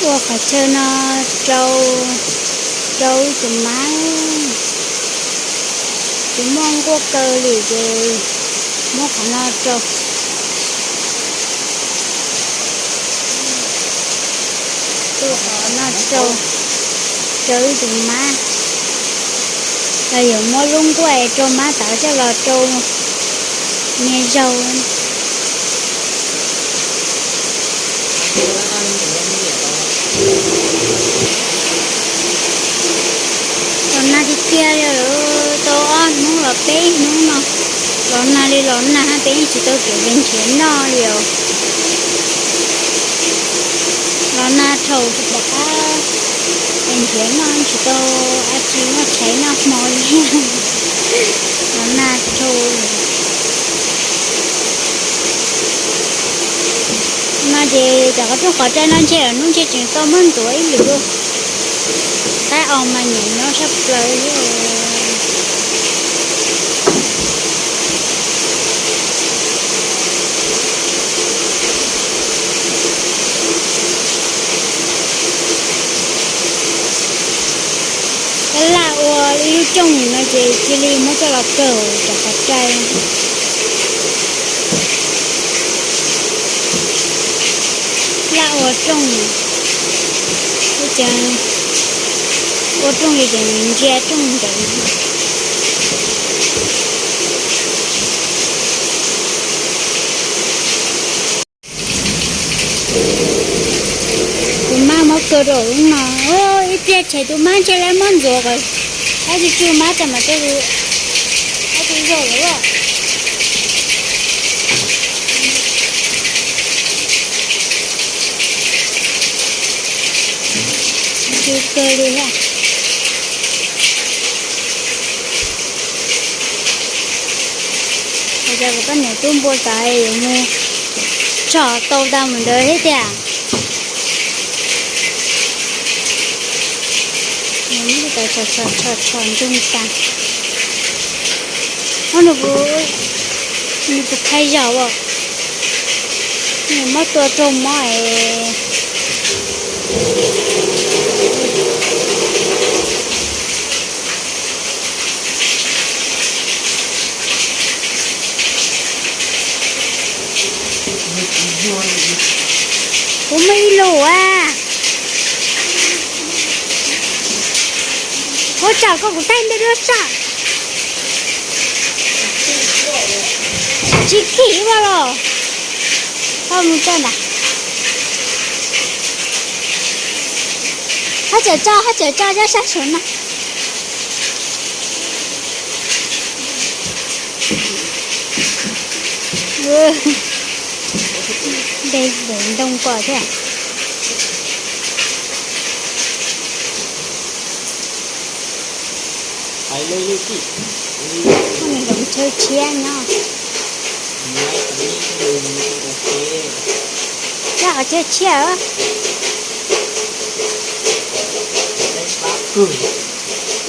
Ua qhov chaw no rau, rau tus mab, tsis muaj nkuaj kaw li ces muab qhov no rau, ua qhov no rau, rau tus mab, los yuav muab lub nkuaj rau mab tod coj los rau niag zaug. Los nag tiag tiag li, tau ob hnub los peb hnub no, los nag li los nag, peb yeej tsis tau kev nrhiav noj li os. Los nag thaum pom qab, nrhiav noj tsis tau, dab tsi noj tshais noj hmo li. Los nag thaum no ces cov qhov rooj qhov rai no ntshe lawm hnub ntshe tseem tau muab ntxuav ib lwm lauj. Qaib os mas nyiam nyob sab plaws thiab. Tab laj ua ib lub rooj no ces cia li muab coj los kawg cov qhov rai. Laj ua rooj, ua rooj li ces ntsia rooj ntev. Tus mab muab kaw rau lub no, ib pliag tshem tus mab ntshe lawv muab ntxuav, tab sis tsw mab tas mas tej, tab tus zaug lawm. Tsw kawg li thiab. Hais tias kuv poj niam tub npua tas yuav mus tsom tau tau mus ntawd thiab tiag. Nws tsom tsom tsom tsom ntsoog tas. Ob nus kuv, nws tus khai zaum as, nws muab tua raug mob es. Kuv muaj ib lus a. Ua tsaug koj kuv thaij ntej duab saj. Tsis khib ua los. Koj mus tso ntag. Haj tseem tso, haj tseem tso cov sab saum no. Nte ntoo ko thiab. Nws hloov chaw tshiab nyob. Nyob qhov chaw tshiab.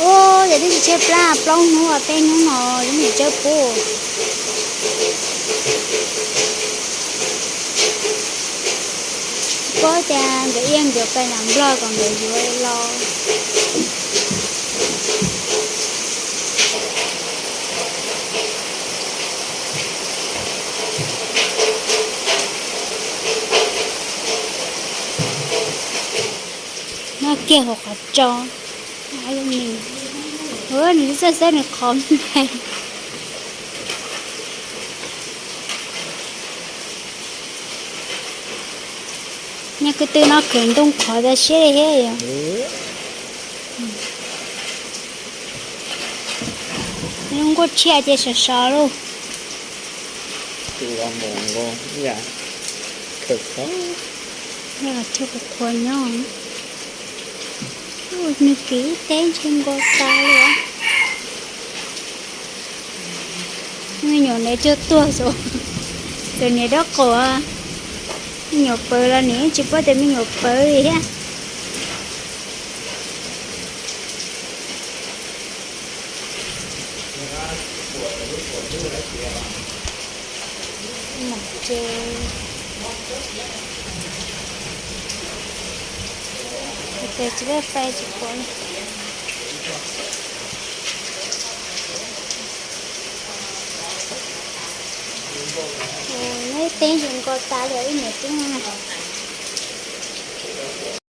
Ua yog twb tsis tshaib plab, plaub hnub peb hnub no yeej tsis tshaib plab. Paub tias nkawd iab nkawd pais nram Nplog kom nkawd yuav los. Noj kiag hauv qhov tso. Nws xab xab nws qhov ntais. Nyob kwv tw no khwv ntoo qhov tas siab li thiab yom. Lub nkuaj tshiab ces sov sov lauj. Tus los mus nkoos ib yam khawm kho. Yog los thiaj qhuav qhuav nyob. Nws kiv ib teb ntshe nkaus tas li. Me nyuam nws cuag tuag xwb. Tus niam dab quas, me nyuam pawv los nws tsis paub tias me nyuam pawv li thiab. Ces Ces tsis pais tsis pom. Neb teeb ces nkaus tas li ib niam tub na.